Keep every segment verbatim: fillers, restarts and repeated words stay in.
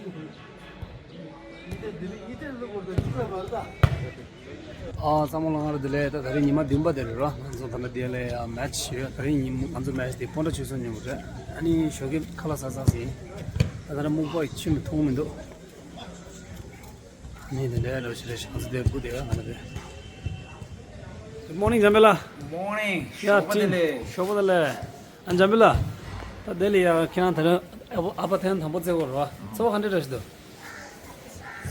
ཨ་ཚང་མ་ལ་སྔ་དྲོ་བདེ་ལེགས། ད་ད་རིང་ཉི་མ་བདུན་པ་དེ་རེད་ར། ང་ཚོ་ད་ལྟ་འདི་ལ་ཡ་མེ་ཆི་ཡོད། ད་རིང་ཉི་མ་ང་ཚོ་མེ་ཆི་དེ་སྤོན་ཊ་ཆོས་སྲུང་མཉམ་པོ་རེད། ཨ་ནི་ཞོགས་ཀས་ཁ་ལག་ཟ་ཚར་ཟིན། ད་ད་རེས་སྨུག་པ་ཡིས་ཁྱིམ་མཐོང་མི་འདུག་ཨ་ནི་དེ་འདྲའི་ལོ་ཞིག་རེད། ང་ཚོ་དེ་སྒུག་བསྡད་ཡོད། ང་ཚོ་དེ། Good morning འཇམ་དཔལ་ལགས། Morning. ཡ་ཞོགས་པ་བདེ་ལེགས། ཞོགས་པ་བདེ་ལེགས། ཨ་འཇམ་དཔལ་ལགས། ད་དེ་ལ་ཡ་ཁྱེད་རང་ད་རེས་ཨ་ཕ་ཨ་ཕ་ཐེངས་དང་པོ་བཙལ་བ་རེད་བ། ཚོར་བ་ག་འདྲ་རེད་འདུག་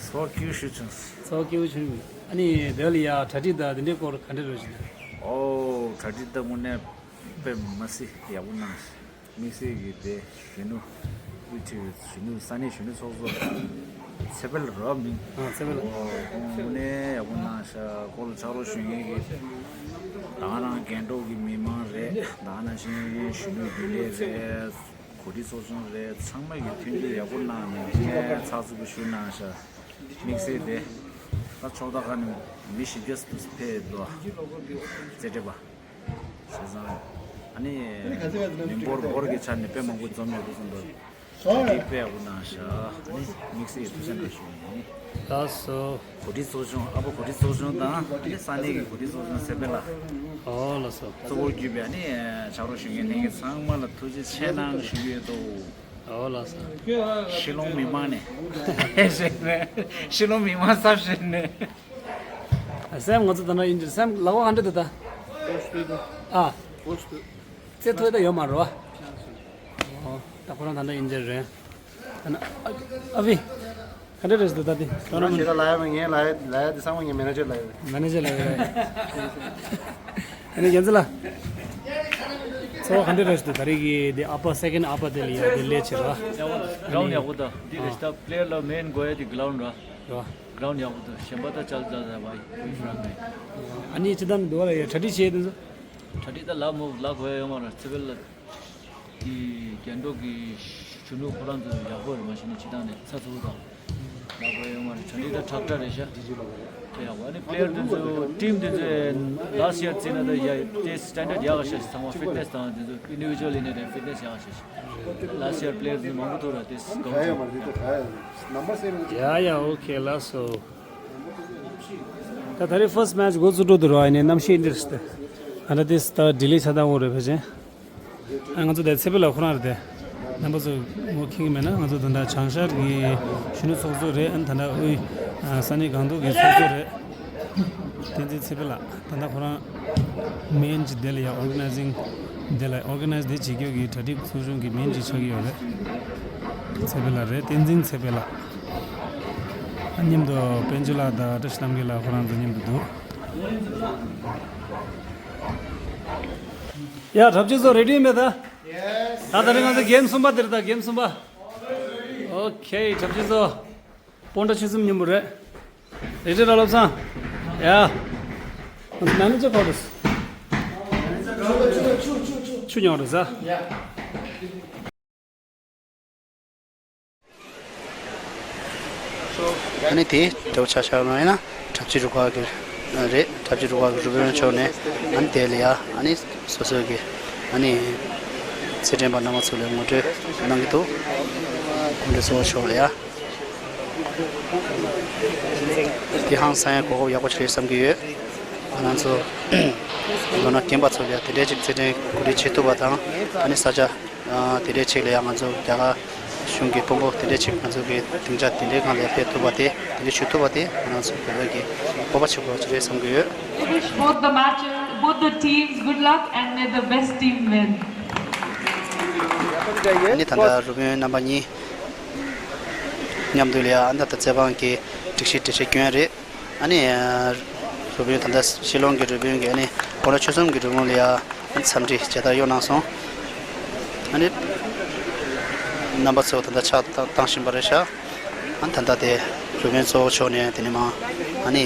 ཚོར་སྐྱིད་པོ་ཞེ་པོ་བྱུང་། ཚོར་སྐྱིད་པོ་བྱུང་། ཨ་ནི་དེ་ལ་ཡ་གྲ་སྒྲིག་དང་དེ་འདྲའི་སྐོར་ག་འདྲ་རེད་ཟེར་ན། ཨོ་གྲ་སྒྲིག་ད་དངོས་གནས་དཔེ་མ་སྲིད་ཡག་པོ་གནང་། དམིགས་བསལ་གྱི་དེ་གཞོན་ནུ་དབུས་ཁྲིད་པའི་གཞོན་ནུ་ས་གནས་གཞོན་ནུ་ཚོགས་གཙོ་ཚེ་འཕེལ་རོ་མིང་། ཨ་ཚེ་འཕེལ། ཨོ་ཁོང་དངོས་གནས་ཡག་པོ་གནང་ཤག་ཁོ་ལ་ཕྱག་རོགས་ཞུ་མཁན་གྱི་ད་ག་རང་སྒང་ཏོག་གི་མི་མང་རེད། ད་ག་ནང་བཞིན་གཞོན་ནུ་རྒྱུན་ལས་རེད། གོ་སྒྲིག་ཚོགས་ཆུང་རེད། ཚང་མ་གིས་མཐུན་སྒྲིལ་ཡག་པོ་གནང་ནས་ངས་ཚགས་ཚུད་པོ་ཞུ་གནང་ཤག་དམིགས་བསལ་དེ་ད་ཕྱོགས་མཐའ་ཁག་ནས་མི་བཞི་བརྒྱ་ཙམ་ཕེབས་འདུག་རྩེད་འགྲན་པ་བྱས་ཙང་། ཨ་ནི་མི་འབོར་འབོར་གྱི་ཆ་ནས་དཔེ་མང་པོ་འཛོམས་ཡོད་འདུག་གསུངས་འདུག་དེ་དཔེ་ཡག་པོ་གནང་ཤག་ཨ་ནི་དམིགས་བསལ་གྱི་ཐུགས་རྗེ་གནང་ཞུ་ཡིན། ལགས་སོ། གོ་སྒྲིག་ཚོགས་ཆུང་། ཨ་ཕོ་གོ་སྒྲིག་ཚོགས་ཆུང་དང་ཨ་ནི་ས་གནས་ཀྱི་གོ་སྒྲིག་ཚོགས་ཆུང་ཚེ་འཕེལ་ལགས། ཨོ་ལགས་སོ། གཙོ་བོར་གྱུར་པའི་ཨ་ནི་ཕྱག་རོགས་ཞུ་མཁན་ལྷན་རྒྱས་ཚང་མ་ལ་ཐུགས་རྗེ་ཆེ་གནང་ཞུ་གི་ཡོད་དོ། ཨོ་ལགས་སོ། ཤི་ལོང་མི་མང་ནས། ཤི་ལོང་མི་མང་གསར་བཞེངས་ནས། སེམས་ང་ཚོ་ད་ན་ཡིན་གྱི་སེམས་ལག་པ་ག་འདྲ་འདུག་ད། ཨ། རྩེ་ཐུབ་ད་ཡོད་མ་རེད་བ། ཨོ། ད་ཁོ་རང་ད་ལྟ་ཡིན་གྱི་རེད། ད་ན་ཨ་ཨ་བི། ག་འདྲ་རེད་ཟེར་ད་དེ། ང་ཞིག་ལ་ཡ་མ་ངས་ལ་ཡ་ལ་ཡ་དེ་ཚང་མ་ངའི་མེ་ནེ་ཇར་ལ་ཡ་རེད། མེ་ནེ་ཇར་ལ་ཡ་རེད། ཨ་ནི་རྒྱལ་མཚན་ལགས། ཚོར་བ་ག་འདྲ་རེད་ཟེར་ད་རེས་ཀྱི་དེ་ཨ་ཕ་སེ་ཀེན་ཌི་ཨ་ཕ་དེ་ལ་ཡ་དེ་ལས་བྱེད་ར། ཡག་པོ་འདུག་གྲོང་ཡག་པོ་འདུག་འདི་རེད་ད་པི་ལེ་ཡར་ལ་མེན་དགོས་ཡ་དེ་གི་རའུན་ཌི་ར། ར། གྲོང་ཡག་པོ་འདུག་གཞན་པ་ད་ཅལ་ཅལ་ཟ་བ་ཡི་ཕི་རང་མེད། ཨ་ནི་ཅི་ད་ནི་འདུག་བ་ལ་ཡ་གྲ་སྒྲིག་བྱས་དེ་ཚོ། གྲ་སྒྲིག་ད་ལ་མོ་ལ་གོ་ཡ་ཡོད་མ་ར་ཚེ་འཕེལ་ལགས། དེ་རྒྱན་སྒྲོག་གི་གཞོན་ནུ་ཁོ་རང་ཚོ་ཡག་པོ་རེད། མ་གཞི་ནས་སྤྱི་བཏང་ནས་ཚ་ཚ་བོ་དང་ལག་པ་ཡོད་མ་རེད། གྲ་སྒྲིག་ད་དྲག་དྲག་རེད་ཤག་དེ་ཡག་པོ། ཨ་ནི་པི་ལེ་ཡར་དེ་ཚོ་ཊིམ་དེ་ཚོ་ལ་སི་ཡར་བརྩིས་ན་ད་ཡ་དེ་སི་ཊན་ཌར་ཌི་ཡག་ཤག་ཚང་མ་ཕིཊ་ནེ་སི་དང་དེ་ཚོ་ཨིན་ཌི་བི་ཇུ་ཨལ་ཡིན་ན་རེད། ཕིཊ་ནེ་སི་ཡག་ཤག་ལ་སི་ཡར་པི་ལེ་ཡར་དེ་ཚོ་མང་པོ་ཐུག་ར་དེ་སི་གང་ཚོ་ཡ་ཡ་ཨོ་ཁེ་ལགས་སོ། ད་ད་རེས་ཕར་སི་ཊི་མེ་ཆི་འགོ་བཙུགས་འགྲོ་འདུག་ར། ཡིན་ནའི་གནམ་གཤིས་འདིར་སྟེ་ཨ་ད་དེ་ད་ཌི་ལེ་ཆགས་སྡང་འོང་རེད་ཕལ་ཆེར། ཨ་ང་ཚོ་དེ་ཚེ་འཕེལ་ལགས་ཁོ་རང་རེད་དེ། རྣམ་པ་ཚོ་ངོ་མཁྱེན་གྱི་མེད་ན་ང་ཚོ་ད་ལྟ་བྱང་ཤར་གྱི་གཞོན་ནུ་ཚོགས་གཙོ་རེད། ཨ་ནི་ད་ལྟ་དབུས་ས་གནས་སྒང་ཏོག་གི་ཚོགས་གཙོ་རེད། བསྟན་འཛིན་ཚེ་འཕེལ་ལགས་ད་ལྟ་ཁོ་རང་མེན་གྱི་དེ་ལ་ཡ་ཨོར་ག་ནའི་ཛིང་དེ་ལ་ཨོར་ག་ནའི་ཛི་དེ་བྱེད་རྒྱུ་གི་གྲ་སྒྲིག་ཚོགས་ཆུང་གི་མེན་གྱི་ཆགས་ཀྱི་ཡོད་རེད། ཚེ་འཕེལ་ལགས་རེད། བསྟན་འཛིན་ཚེ་འཕེལ་ལགས། མཉམ་དུ་དཔལ་འབྱོར་ལགས་དང་བཀྲ་ཤིས་རྣམ་རྒྱལ་ལགས་ཁོ་རང་ཚོ་མཉམ་དུ་འདུག་ཡ་གྲབས་ཆེ་ཚོ་རེ་ཌི་ཡིན་པས་ད། ད་ད་རེས་ང་ཚོ་གེམ་གསུམ་པ་དེ་རེད་ད། གེམ་གསུམ་པ། ཨོ་ཁེ་གྲབས་ཆེ་ཚོ། སྤོན་ཊ་ཆོས་གསུམ་མཉམ་པོ་རེད། རེ་ཌི་ར་བློ་བཟང་། ཡ། མེ་ནེ་ཇར་ག་པར་རེད། ཆུ་མྱོང་རེད་ཟ། ཨ་ནི་དེ་འདྲ་བོ་ཆ་བཞག་ན་ཡིན་ན་གྲབས་ཆེ་རུ་ཁག་གི་རེད། གྲབས་ཆེ་རུ་ཁག་གི་རུ་དཔོན་མཆོག་ནས་ཨ་ནི་དེ་ལ་ཡ་ཨ་ནི་སོ་སོ་གི་ཨ་ནི་རྩེད་འགྲན་པ་རྣམ་པ་ཚོ་ལ་ངོ་སྤྲོད་གནང་གི་འདུག་སྐུ་མགྲོན་གཙོ་བོ་མཆོག་ལ་ཡ། དེ་ཧང་སང་ཡ་གོ་སྐབས་ཡག་པོ་ཞིག་རེད་བསམ་གྱི་ཡོད། ང་ཚོ་ལོ་ན་རྒན་པ་ཚོ་ལ་ཡ་དེ་འདྲའི་ཅིག་རྩེད་འགྲན་གོ་སྒྲིག་བྱེད་ཐུབ་པ་དང་ཨ་ནི་ས་ཆ་དེ་འདྲའི་ཅིག་ལ་ཡ་ང་ཚོ་རྒྱ་གར་གཞུང་གི་དཔོན་པོ་དེ་འདྲའི་ཅིག་ང་ཚོ་གི་སྡིངས་ཆ་དེ་འདྲའི་སྒང་ལ་ཕེབས་ཐུབ་པ་དེ་དེ་འདྲའི་ཞུ་ཐུབ་པ་དེ་ང་རང་ཚོ་བོད་པའི་གི་སྤོབས་པ་ཆེན་པོ་ཞིག་རེད་བསམ་གྱི་ཡོད། I wish both the matches, both the teams good luck and may the best team win. ཨ་ནི་ད་ལྟ་རུ་དཔོན་རྣམ་པ་གཉིས་མཉམ་དུ་ལ་ཡ་ཨ་ནི་ད་ལྟ་རྩེད་འབང་གི་སྒྲིག་གཞི་འགྲེལ་བཤད་སྐྱོན་རེད། ཨ་ནི་རུ་དཔོན་ད་ལྟ་ཤི་ལོང་གི་རུ་དཔོན་གྱིས་ཨ་ནི་སྤོན་ཊ་ཆོས་གསུམ་གྱི་རུ་དཔོན་ལ་ཡ་འཚམས་འདྲི་མཇལ་དར་གཡོག་གནང་སོང་། ཨ་ནི་རྣམ་པ་ཚོ་ད་ལྟ་ཕྱག་བཏང་བཞིན་པ་རེད་ཤག་ཨ་ནི་ད་ལྟ་དེ་རུ་དཔོན་གཙོ་བོ་མཆོག་ནས་དེ་ནས་མ་ཨ་ནི་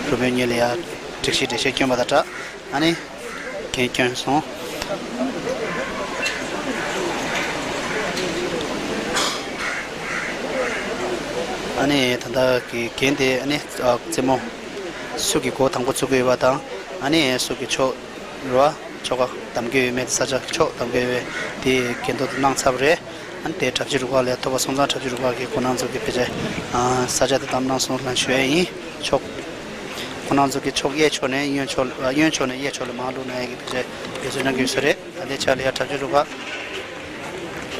རུ་དཔོན་གཉིས་ལ་ཡ་སྒྲིག་གཞི་འགྲེལ་བཤད་སྐྱོན་པ་དང་སྦྲགས། ཨ་ནི་འགན་བསྐྱོན་སོང་། ཨ་ནི་ད་ལྟ་གི་འགན་དེ་ཨ་ནི་རྩེད་མོ་སུ་གི་འགོ་དང་པོ་ཚུགས་ཀྱི་ཡོད་པ་དང་ཨ་ནི་སུ་གི་ཕྱོགས་རུ་བ་ཕྱོགས་ཁག་ད་ གདམ་གྱི་ཡོད་མེད་ས་ཆ་ཕྱོགས་གདམ་གྱི་ཡོད་མེད་དེ་འགན་ཐོག་ཏུ་གནང་ཚར་བ་རེད། ཨ་ནི་དེ་གྲྭ་བཞི་རུ་ཁག་ལ་ཐོབ་པ་སོང་ཙང་གྲྭ་བཞི་རུ་ཁག་གི་ཁོང་རྣམ་ཚོ་གི་ཕལ་ཆེར་ས་ཆ་དེ་བདམས་གནང་སོང་ལབ་ཞུ་ཡ་ཡིན། ཕྱོགས་ཁོང་རྣམ་ཚོ་གི་ཕྱོགས་གཡས་ཕྱོགས་ནས་གཡོན་ཕྱོགས་གཡོན་ཕྱོགས་ནས་གཡས་ཕྱོགས་ལ་མར་བླུགས་གནང་ཡ་གི་ཕལ་ཆེར་འབད་བརྩོན་གནང་གི་ཡོད་ས་རེད། ད་ལྟའི་ཆ་ལ་ཡ་གྲྭ་བཞི་རུ་ཁག་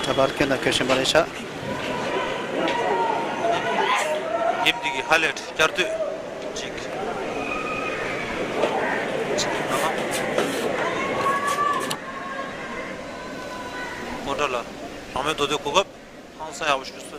འདྲ་པར་སྐྱོན་དང་སྐྱོན་བཞིན་པ་རེད་ཤག་འགྱིམ་འདི་གི་ཧ་ལས་བསྐྱར་ཟློས་ཅིག་སྤོན་ཊ་ལགས་རང་མོས་མདོ་སྟོད་གོ་སྐབས་ཧང་སང་ཡག་པོ་ཞིག་གསོ།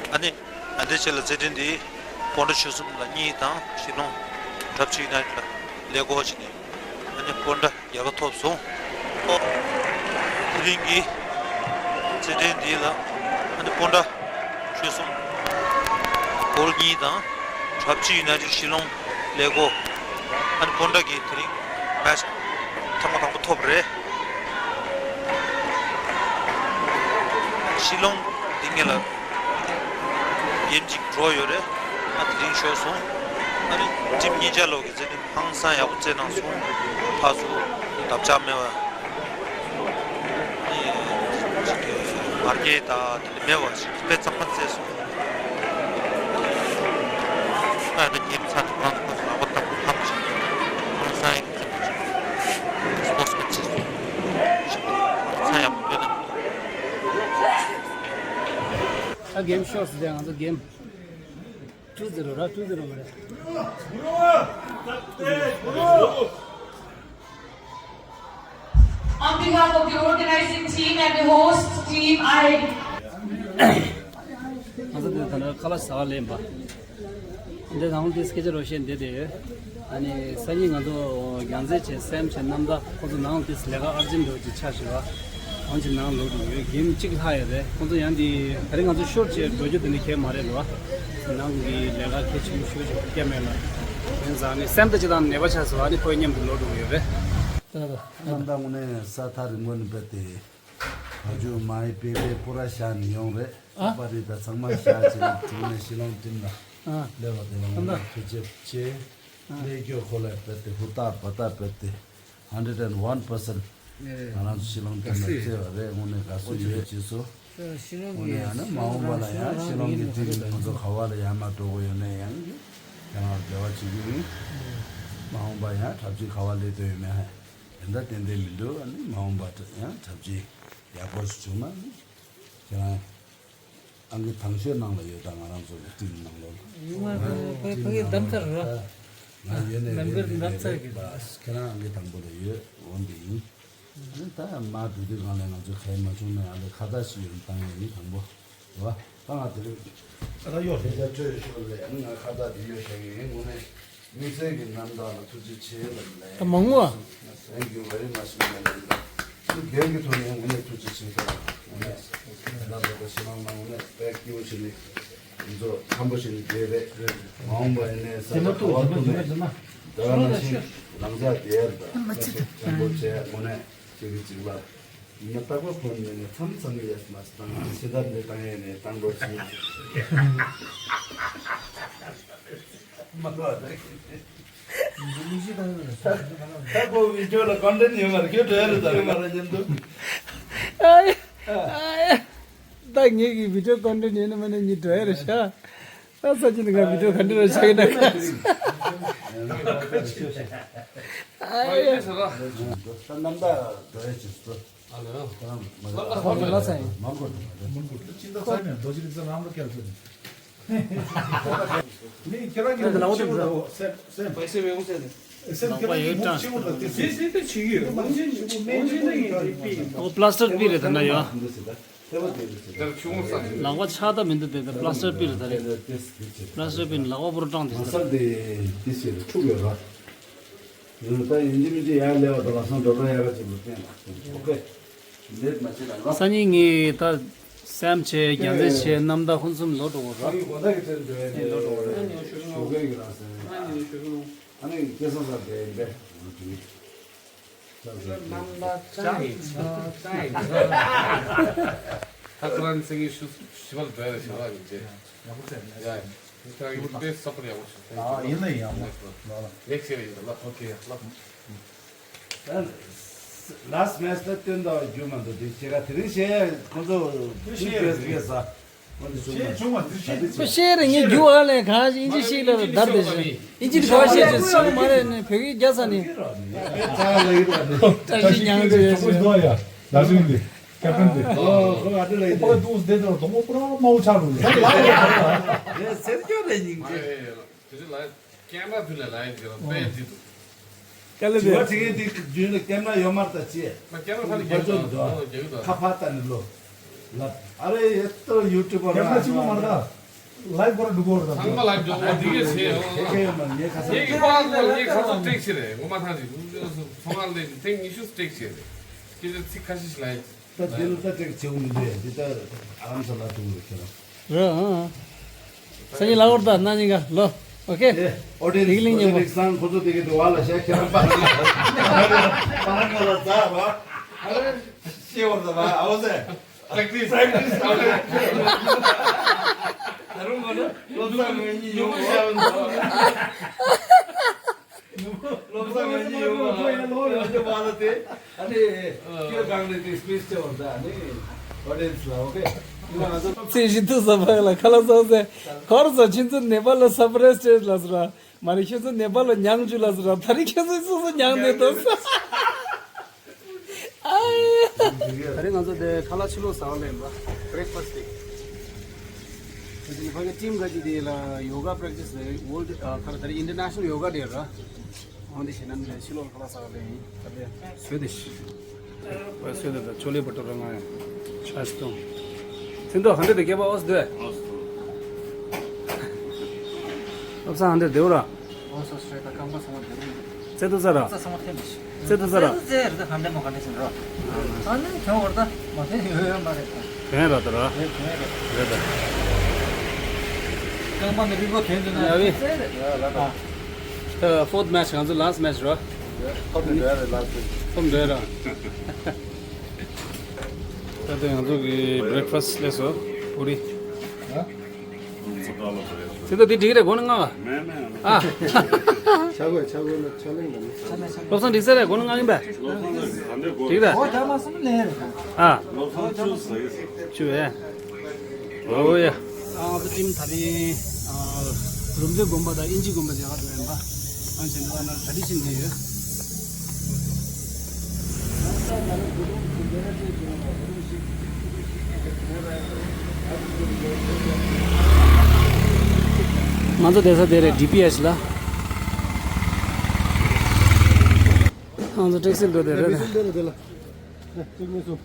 ཨ་ནི། ད་ལྟའི་ཆ་ལ་རྩེད་འགྲན་འདི་སྤོན་ཊ་ཆོལ་གསུམ་ལ་གཉིས་དང་ཤི་ལོང་གྲབས་ཆེ་ཡུ་ནའི་ཊི་ལ་ཀླད་ཀོར་བྱས་ནས་ཨ་ནི་སྤོན་ཊ་རྒྱལ་ཁ་ཐོབ་སོང་། དེ་རིང་གི་རྩེད་འགྲན་འདི་ལ་ཨ་ནི་སྤོན་ཊ་ཆོལ་གསུམ་གོལ་གཉིས་དང་གྲབས་ཆེ་ཡུ་ནའི་ཊི་ཤི་ལོང་ཀླད་ཀོར། ཨ་ནི་སྤོན་ཊ་གིས་དེ་རིང་མེ་ཆི་ཐེངས་མ་དང་པོ་ཐོབ་རེད། ཤི་ལོང་འདི་ངེད་ལ་གེམ་གཅིག་འགྲོ་ཡོད་རེད། ཨ་དེ་རིང་ཤོར་སོང་། ཨ་ནི་ཊིམ་གཉིས་ཆ་ལོག་གི་རྩེད་འགྲན་ཧང་སང་ཡག་པོ་རྩེད་གནང་སོང་། ཕར་ཚུར་བརྡབ་ཆག་མེད་པ། ཨ་ནི་ཅིག་གི་བར་བརྒལ་དང་དེ་འདྲ་མེད་པ་ཞིག་དཔེ་གཙང་མ་རྩེད་སོང་། ཨ་ད་གེམ་ཚར་དུས་ཁོང་ཚོ་ཁོ་ཚོ་ལག་པ་བརྡབ་ཐབས་ཤིག་ཧང་སང་ཡག་རྩེད་པ་ཞིག་སི་པོར་ཊི་མེན་ཆི་ཧང་སང་ཡག་པོ་སྤྲོད་གནང་གི་འདུག་ཨ་གེམ་ཤོར་སོང་། ང་ཚོ་གེམ་two zero ར། two zero མ་རེད། On behalf of the organizing team and the host team, I ང་ཚོ་འདི་ད་ནི་ཁ་ལག་ཟ་བར་སླེབས་པ། འདི་ནང་ལ་འདི་སྐད་ཆ་རོ་བཤད་འདི་དེ་ཡོད། ཨ་ནི་སང་ཉིན་ང་ཚོ་རྒྱང་རྩེད་བྱེད་སེམས་བྱེད་རྣམ་དག་ཁོ་ཚོ་ནང་ལ་འདི་ལས་ཀ་ཨར་ཇེན་འགྲོ་གི་ཆ་ཞུ་བ། ཨང་ཅིག་ནང་ལོག་འགྲོ་གི་ཡོད། གེམ་གཅིག་ལྷག་ཡོད་རེད། ཁོ་ཚོ་ཡང་འདི་ད་རིང་ང་ཚོ་ཤོར་བྱས་འགྲོ་རྒྱུ་དེ་འདྲ་གལ་མ་རེད་ལོ། ནང་གི་ལས་ཀ་གལ་ཆེན་པོ་ཤོར་བྱས་སྐྱེ་མེད་ལ། ཡིན་ཙང་ནི་སེམས་ད་ཅི་དང་ནད་པ་ཆགས་སོང་། ཨ་ནི་ཁོའི་མཉམ་དུ་ལོག་འགྲོ་གི་ཡོད་རེད། རྣམ་དག་དངོས་གནས་ས་ཐག་རིང་པོ་ནས་ཕེབས་ཏེ། བ་ཇུ་མའི་པེ་པེ་པུ་ར་ཤ་ནི་ཡོང་རེད། ཨ། པ་རི་ད་ཚང་མ་ཤ་ཆེ་ནི་དྲིན་ནས་ཤི་ལོང་ཊིམ་ལ་ཨ། སླེབས་པ་དེ་ལ་ངོ་མ་ཐུགས་རྗེ་ཆེ། ཨ། ཀླད་ཀོར་ཁོ་ལ་ཕེབས་ཏེ་ཧུར་ཐག་འབད་ཐག་ཕེབས་ཏེ་ཧན་ཌེ་རེཌ་ཨེན་ཌི་ཝན་པར་སེན་ཊི་ང་རང་ཚོ་ཤི་ལོང་ཊིམ་ལ་རྩེ་བ་རེད། དངོས་གནས་དགའ་བསུ་ཡོད་ཅེས་སོ། དངོས་གནས་ཡང་ན་མ་འོངས་པ་ལ་ཡང་ཤི་ལོང་གི་ཊིམ་ང་ཚོ་ག་བ་ལ་ཡར་མར་འགྲོ་དགོས་ཡོད་ན་ཡང་ཁྱེད་རང་འབྲེལ་བ་བྱེད་ཀྱི་ཡིན། མ་འོངས་པ་ཡང་གྲབས་ཅིག་ག་བ་སླེབས་འདོད་ཡོད་མེད་ཧ། དེ་འདྲ་ཏན་ཏན་མི་འདུག་ཨ་ནི་མ་འོངས་པ་ཡང་གྲབས་ཅིག་ཡག་པོ་ཞིག་བྱུང་ན་ནི་ཁྱེད་རང་ཨང་ཀི་དང་ཤོས་ནང་ལ་ཡོད། ད་ང་རང་ཚོ་གི་ཊིམ་ནང་ལོགས་ལ་ང་ཕ་གི་བདམས་ཚར་ར། ང་ཡོད་ནས་རེད་རེད་རེད་རེད། ཁྱེད་རང་ཨང་ཀི་དང་པོ་ལ་ཡོད། འོ་འདི་ཡིན། ཨ་ནི་ད་མར་འགྲོ་དུས་སྒང་ལ་ང་ཚོ་ག་ཡེ་མ་བྱུང་ན་ཡང་ལས་ཁ་བརྡ་ཞིག་ཡོད་ན་བཏང་ཡ་ཡིན། དང་པོ་རེད་བ། ད་ང་དེ་རིང་ཁ་བརྡ་ཡོད་ལས་ཨ་ནི་ང་ཁ་བརྡ་དེ་ཡོད་བཞག་གི་ཡིན། དངོས་གནས་དམིགས་བསལ་གྱི་རྣམ་དག་ལ་ཐུགས་རྗེ་ཆེ་ལབ་ལས། ད་མང་བ། Thank you very much. ཨ་ནི་རྒན་གྱི་ཐོག་ནས་དངོས་གནས་ཐུགས་རྗེ་ཆེ་ལབ། དངོས་གནས་ད་ལྟ་བོད་པ་ཕྱི་ནང་ནང་དངོས་གནས་དཔེ་སྐྱིད་པོ་བྱས་ནས་ང་ཚོ་འཆམ་པོ་བྱས་ནས་བསྡད་རེད། མ་འོངས་པ་ཡིན་ནའི་ས་ཆ་ག་བ་ཐུག་ནས་ད་ག་ནང་བཞིན་ལམ་སང་བསྡད་ཡ་རེད། ད་འཆམ་པོ་བྱས་དངོས་གནས་ཁྱེད་ཀྱི་གཅིག་ལ། ང་རྟག་པར་ཕོན་ནས་ནས་མཚམས་མཚམས་ནས་ཡས་མ་སི་དང་ཕྱི་ཟླ་འདི་བཏང་ཡས་ནས་བཏང་འགྲོ་ཞིག་མ་གཏོགས་ད་ད་ཁོ་བི་ཌིའོ་ལ་ཀོན་ཊེན་ཡོད་མ་རེད། ཁྱོད་འགྲོ་ཡ་རེད། ད་རེད་མ་རེད་མཉམ་དུ། ཨ་ཡ། ཨ་ཡ། ད་ངེད་ཀྱི་བི་ཌིའོ་ཀོན་ཊེན་ཡོད་ན་མེད་ན་གཉིས་འགྲོ་ཡ་རེད་ཤག་ད་ས་ཅི་ནི་ང་བི་ཌིའོ་ག་འདྲ་ར་ཆགས་ཀྱི་ན་ག་ཨ་ཡ། ད་རྣམ་ཐར་འགྲོ་ཡ་ཅིག་སོ། ཨ་ལེ་ཨ། ལ་ས་ཡིན། མང་གོ་ཅི་ད་ས་ནས་རྡོ་རྗེ་རིག་ས་རང་ལ་སྐྱེལ་ཚོད་ནི་ཁྱེད་རང་གི་ལ་སེམས་སེམས་སེམས་སེམས་ཁྱེད་རང་གི་མུ་ཆེ་བོ་དང་དེ་སེམས་སེམས་དེ་ཆེ་གི་ཡོད། ཨོ་པ་ལ་སི་ཊར་པི་རེད་ད་ན་ཡོད། ལག་པ་ཆག་ད་མི་འདུག་དེ་ད་པ་ལ་སི་ཊར་པི་རེད་ད་རེད། པ་ལ་སི་ཊར་པི་ནི་ལག་པ་པོ་རུ་སྐྲངས་དེ་ད། ད་ཡིན་གཅིག་མིན་གཅིག་ཡར་ལས་བ་དང་ལག་སང་འགྲོ་གྲོན་ཡག་ག་ཅིག་ལ་བསྟན་ལ་ཨོ་ཀེ། ལེད་མ་བྱེད་ལ་ལ། སང་ཉིན་ངས་ད་སེམས་ཆེ་རྒྱལ་མཚན་ཆེ་རྣམ་དག་ཧུན་སུམ་ལོ་འགྲོ་གོ་ར། ཨ་ནི་དགོང་དག་གི་དྲན་འདོད་ནས་ལོ་འགྲོ་གོ་ར། ཞུ་གི་ཡིན་ར་ཟེར། ཨ་ནི་སྐལ་བཟང་ས་དེ་ཡིན་པས་ང་དྲིས། རྣམ་པ་ཅང་ཡིན་ཅང་ཡིན། ད་ཁོ་རང་སེང་གེ་ཤུ་ཞི་བ་ལ་འགྲོ་ཡ་ཞི་བ་ཡིན་ཅེ། ཡག་པོ་བྱས་ནས། ཡ། ཁྱེད་རང་གི་དཔེ་སོ་པར་ཡག་པོ་བྱུང་། ཨ་ཡིན་ན་ཡང་མོ་ལ་ལ། ནེག་སི་ཡར་ཡིན་ད་ལ། ཨོ་ཁེ་ལ། ལ་སི་མེ་སི་ཊར་སྟོན་དང་རྒྱུ་མ་འདུག་དེ་ཁྱེད་ཀ་དེ་རིང་བཤད་ཡ་ཁོང་ཚོ་ཁྱེད་བཤད་ཡ་དེ་རིང་ཁོ་བཤད་རེ་ངས་རྒྱུ་བ་ལས་གང་ཞིག་ཨིན་ཇི་ཤེས་ལ་བརྡར་དེ་ཞིག་ཨིན་ཇི་ག་བཤད་ཅིག་སོང་མ་རེད་ནས་བོད་སྐད་རྒྱག་ས་ནས་བཀྲ་ཤིས་ཉང་ཅེས་ཡ་ད་ཞིག་ཡིན་དེ། ཁྱབ་ཁན་དེ། ཨོ་ཁོ་ཨ་ཏི་ལ་ཡིན་ཁོ་དེ། དུས་དེ་དང་དོ་མོ་པུ་ར་མའོ་ཆགས་རུང་ལ། ཡ་སེར་སྐྱོ་ལ་ཡིན་གི། དེ་ཚོ་ལ་ཀེམ་ར་དུ་ལ་ལ་ཡིན་གི་ར་དཔེ་དེ་འདུག་ཀ་ལ་དེ། དྲི་བ་དྲི་མཁན་དེ་རྒྱུན་ལ་ཀེམ་ར་ཡོད་མ་རེད་ད་ཅེ། མ་ཀེམ་ར་ཕ་ལ་ཁྱོད་ཚོ་འདུག་ཨ། ཁ་ཕར་ལྟ་ནི་ལོ། ལབ་ཨ་རེ་ཡེ་ཏོ་ཡུ་ཊུབ་པར་ཀེམ་ར་ཆེན་པོ་མ་རེད་ད། ལའིབ་སྐོར་འགྲོ་གོ་ར་ཚང་མ་ལ་འགྲོ་བ་འདི་གས་བྱས་ཡོང་། ཁྱེད་ཁྱེད་ཡོད་མ་ངས་ཁ་སང་ངས་ཀྱི་པར་སྐོར་ངས་ཁ་སང་ཊེག་བྱས་རེད། ངོ་མ་ཐང་ཞིག་ཚོང་ཁང་ལས་ཐེངས་ཉི་ཤུ་ཊེག་བྱས་རེད། ཁྱེད་ཚོ་ཚིག་ཁ་ཤས་ཤིག་ལ་ཡིན། ད་འདི་ལ་ད་ཊེག་བྱེད་འོང་མི་འདུག་དེ་ད་ཨ་རམ་ས་ལ་ཐུག་རེད་ཁྱེད་རང་། རེད་ཨང་། སང་ཉིན་ལ་འོར་ད་ན་ཉིན་ག་ལོ། ཨོ་ཁེ། ཨོ་ཌི་ཡེན་སི་དེ་གི་ལིང་ཉིན་མོ། རིག་སང་ཁོ་ཚོ་དེ་གི་དུ་བ་ལ་ཤ་ཁྱེད་རང་པ་ལ་ང་ལ་ཛ་བ་ཨ་རེ་ཤེས་བར་ད་བ་ཨའོ་ཟེ། Practice. Practice. ད་རུང་མ་ན་བློ་བཟང་ངོས་གཉིས་ཡོང་བ། བློ་བཟང་ངོས་གཉིས་ཡོང་བ། ཡོང་རྒྱུ་མ་ལ་དེ། ཨ་ནི་ཁྱོད་གང་ནས་དེ་སི་པེ་སི་ཅེ་བ་ད་ནི་ཨོ་ཌི་ཡེན་སི་ལ་ཨོ་ཁེ། ང་ཚོ་ཚེ་ཞིག་ཏུ་ས་ཕག་ལ་ཁ་ལག་ཟ་ཟེ། ཁོར་ས་ཁྱེད་ཚོ་ནེ་པ་ལ་སར་པ་རེ་སི་ཅེས་ལ་ཟེར་ར། མ་རེད་ཁྱེད་ཚོ་ནེ་པ་ལ་ཉང་ཅུ་ལ་ཟེར་ར། ད་རེས་ཁྱེད་ཚོ་སོ་སོ་ཉང་ནས་ཏོ་ས། ད་རེས་ང་ཚོ་དེ་ཁ་ལག་ཕྱི་ལོགས་ཟ་བ་ལེན་པ་བྷི་རེག་ཕ་སི་ཊི་དེ། ད་ཅི་ནི་ཕ་གི་ཊིམ་ག་ཅི་དེ་ལ་ཡོ་ག་པྲེག་ཊི་སི་ལ་ཝོལ་ཌི་ཨ་ཁ་ལ་ད་རེས་ཨིན་ཊར་ནེ་ཤ་ནལ་ཡོ་ག་ཌེ་ར། འོན་ཏེ་ཤེས་ན་ནི་ཕྱི་ལོགས་ཁ་ལག་ཟ་བ་ལེན་ད་དེ་སོས་དེ་ཤི། པ་སོས་དེ་ད་ཆོ་ལེ་བ་ཏོ་ར་ང་ཡང་ཆ་སི་ཏོང་། ཚིན་ཏོ་ཧན་དེ་དེ་སྐད་པ་ཨོ་སི་དོ། ཨོ་སི་ཧན་དེ་དེ་བ་ར། ཨོ་སོ་སོ་ད་རྐང་པ་ཚང་མ་དེ་རུ། ཚེ་ཏུ་ས་ར། ཚེ་ཚང་མ་ཐེམ་ཤི། ཚེ་ཏུ་ས་ར། ཚེ་ཚེ་རི་ད་གང་འདྲ་མོ་གང་འདྲ་ཟིན་རོ། ཨ་ནི་ཁྱོད་བར་ད་མ་ཐེ་ཡོད་ཡོད་མ་རེད་ད། དེན་ར་ད་ར། རེད་དེན་རེད། རེད་ད། རྐང་པ་ནི་རི་བོ་དེན་དུ་ན་ཡ་བི། ཚེ་རེད་ཡ་ལ་ད། ཨ། ད་ཕོར་ཐི་མེ་ཆི་ང་ཚོ་ལ་སི་ཊི་མེ་ཆི་རོ། ཕོར་ཐི་མེ་ཆི་རེད་ལ་སི་ཊི་མེ་ཆི། ཕོར་ཐི་མེ་ཆི་ར། ད་ལྟ་ང་ཚོ་གི་བྷི་རེག་ཕ་སི་ཊི་སླེབས་སོང་པུ་རི། ཚེ་ད་འདི་འགྲིག་རེད་གོ་ན་ང་བ། ཨ། ཆ་གོས་ཆ་གོས་ལ་ཆ་ལེན་ག་ནི། བློ་བཟང་འགྲིག་ས་རེད་གོ་ན་ང་ཡིན་པས། འགྲིག་རེད། ཨ། བཅུ་བས། ཨོ་ཡ། ང་ཚོ་ཊིམ་ད་རིང་རུམ་བཏེག་དགོན་པ་དང་དབྱིན་ཇི་དགོན་པ་མཇལ་ཁ་འགྲོ་ཡིན་པ། ཨང་ཆེན་འགྲོ་ན་གྲ་སྒྲིག་བྱེད་འདོད་ཡོད། ང་ཚོ་བསྡད་ས་དེ་རེད་ཌི་པི་ཨེཆ་ལ། ང་ཚོ་ཊེག་སི་འགྲོ་དེ་རེད། ང་ཚོ་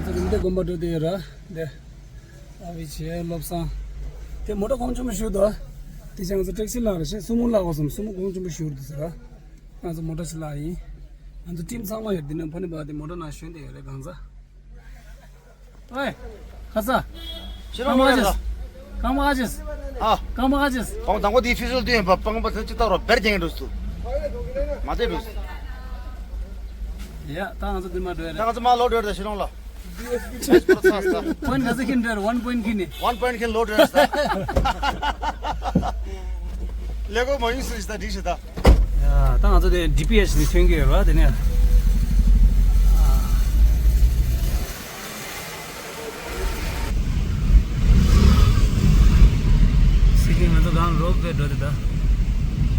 རུམ་བཏེག་དགོན་པ་འགྲོ་དེ་ཡོད་ར། འདི། ཨ་བི་ཆེ་བློ་བཟང་། དེ་མོ་ཊ་གོང་ཆེན་པོ་ཞུ་དོ། དེ་ཅང་ཚོ་ཊེག་སི་ལ་རེ་ཤེ་སུ་མོ་ལ་གོ་སམ་སུ་མོ་གོང་ཆེན་པོ་ཞུ་རུ་དུ་ཟེར་ར། ང་ཚོ་མོ་ཊ་ཞིག་ལ་ཡིན། ང་ཚོ་ཊིམ་ཚང་མ་ཡོད་འདི་ནས་ཕ་ནི་བ་དེ་མོ་ཊ་ནང་ཞོན་དེ་ཡོད་རེད་གང་ཚ། ཨོའི། ཁ་ས། ཤི་རོ་མོ་ཊ་ལ། རྐང་པ་ཨ་ཅེས། ཨ། རྐང་པ་ཨ་ཅེས། ཁོང་དང་པོ་དེའི་ཕི་ཟོལ་དུ་ཡིན་པ་སྤང་པ་ཐོན་ཅི་ལྟ་བར་བེར་རྒྱང་འགྲོ་སུ། མ་བསྡད་འདུག་ཡ། ད་ང་ཚོ་འདི་མ་འགྲོ་ཡ་ད་རེད། ང་ཚོ་མ་ལོག་འགྲོ་ཡ་ད་ཤི་ལོང་ལ། ཨེ་སི་པོ་ར་ཚ་ས། ཝན་ག་ཚོད་ཁྱེར་འདྲ་ཝན་པོ་ཡིན་ཁྱེར་ནི། ཝན་པོ་ཡིན་ཁྱེར་ལོག་འགྲོ་ཡ་ས། ལེགས་པོ་མ་ཡིན་སུ་ཞིག་ད་འགྲིག་ཤི་ད། ཡ། ད་ང་ཚོ་དེ་ཌི་པི་ཨེཆ་ནས་ཐོན་གྱི་ཡོད་ར་དེ་ནས། སི་ཀིང་ང་ཚོ་གང་རོགས་དགོས་འགྲོ་དེ་ད།